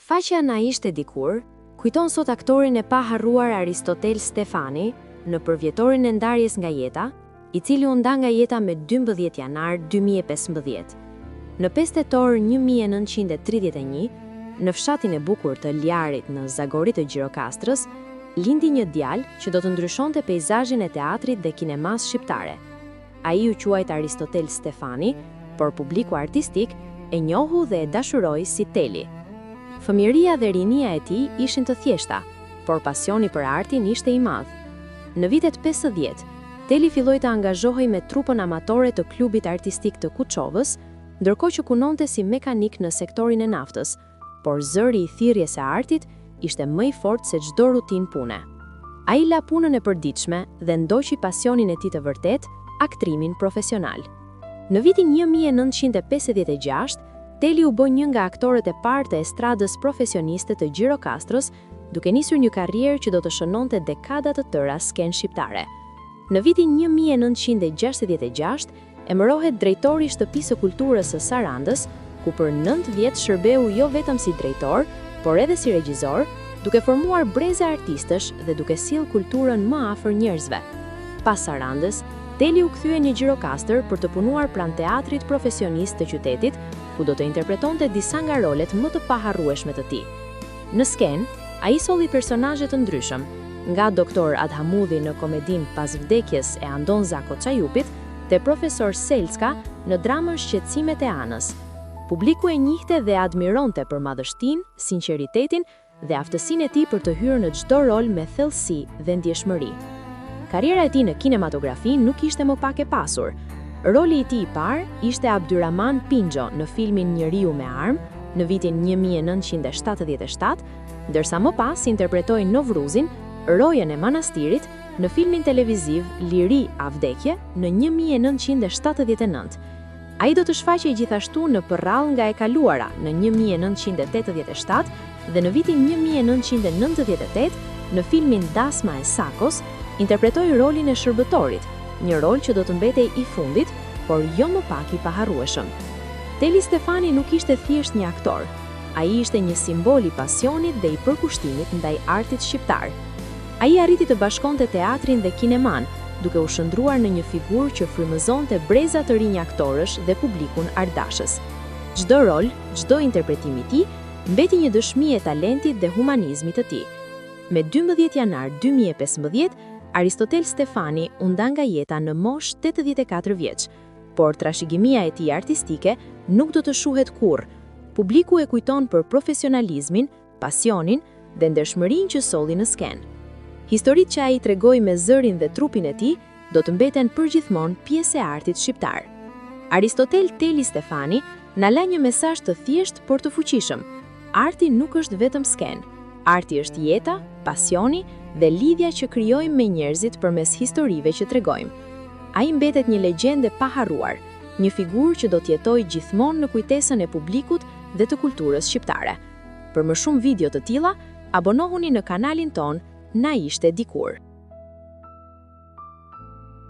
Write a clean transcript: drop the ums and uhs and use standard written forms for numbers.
Faqja Na ishte dikur, kujton sot aktorin e paharruar Aristotel Stefani në përvjetorin e ndarjes nga jeta, i cili u nda nga jeta me 12 janar 2015. Në 5 tetor 1931, në fshatin e bukur të Ljarit në Zagori të Gjirokastrës, lindi një djalë që do të ndryshonte peizazhin e teatrit dhe kinemasë shqiptare. Ai u quajt Aristotel Stefani, por publiku artistik e njohu dhe e dashuroi si Teli. Fëmijëria dhe rinia e tij ishin të thjeshta, por pasioni për artin ishte i madh. Në vitet 50, Teli filloi të angazhohej me trupën amatore të Klubit Artistik të Kuçovës, ndërkohë që punonte si mekanik në sektorin e naftës, por zëri i thirrjes së artit ishte më i fortë se çdo rutinë pune. Ai la punën e përditshme dhe ndoqi pasionin e tij të vërtetë, aktrimin profesional. Në vitin 1956, Teli u bë një nga aktorët e parë të estradës profesioniste të Gjirokastrës, duke nisur një karrierë që do të shënonte dekada të tëra skenë shqiptare. Në vitin 1966, Emërohet drejtor i Shtëpisë së Kulturës së Sarandës, ku për 9 vjet shërbeu jo vetëm si drejtor, por edhe si regjizor, duke formuar breza artistësh dhe duke sjellë kulturën më afër njerëzve. Pas Sarandës, Teli u kthye në Gjirokastër për të punuar pranë teatrit profesionist të qytetit, ku do të interpretonte disa nga rolet më të paharrueshme të tij. Në skenë, ai solli personazhe të ndryshëm, nga Doktor Adhamudhi në komedinë Pas vdekjes e Andon Zako Çajupit, te Profesor Selcka në dramën Shqetësimet e Anës. Publiku e njihte dhe e admironte për madhështinë, sinqeritetin dhe aftësinë e tij për të hyrë në çdo rol me thellësi dhe ndjeshmëri. Karriera e tij në kinematografi nuk ishte më pak e pasur. Roli i tij i parë ishte Abdyraman Pinxho në filmin Njeriu me armë në vitin 1977, ndërsa më pas interpretoi Novruzin, rojën e manastirit, në filmin televiziv Liri a vdekje në 1979. Ai do të shfaqej gjithashtu në Përrallë nga e kaluara në 1987 dhe në vitin 1998 në filmin Dasma e Sakos interpretoi rolin e shërbëtorit, një rol që do të mbetej i fundit, por jo më pak i paharrueshëm. Teli Stefani nuk ishte thjesht një aktor. Ai ishte një simbol i pasionit dhe i përkushtimit ndaj artit shqiptar. Ai arriti të bashkonte teatrin dhe kinemanë, duke u shndërruar në një figurë që frymëzonte breza të rinj aktorësh dhe publikun artdashës. Çdo rol, çdo interpretim i tij, mbeti një dëshmi e talentit dhe humanizmit të tij. Me 12 janar 2015, Aristotel Stefani u nda nga jeta në moshë 84 vjeç, por trashëgimia e tij artistike nuk do të shuhet kurrë. Publiku e kujton për profesionalizmin, pasionin dhe ndershmërinë që solli në skenë. Historitë që ai tregoi me zërin dhe trupin e tij do të mbeten përgjithmonë pjesë e artit shqiptar. Aristotel Teli Stefani na la një mesazh të thjeshtë por të fuqishëm. Arti nuk është vetëm skenë. Arti është jeta, pasioni dhe lidhja që krijojmë me njerëzit përmes historive që tregojmë. Ai mbetet një legjendë e paharruar, një figurë që do të jetojë gjithmonë në kujtesën e publikut dhe të kulturës shqiptare. Për më shumë video të tilla, abonohuni në kanalin tonë Na ishte dikur.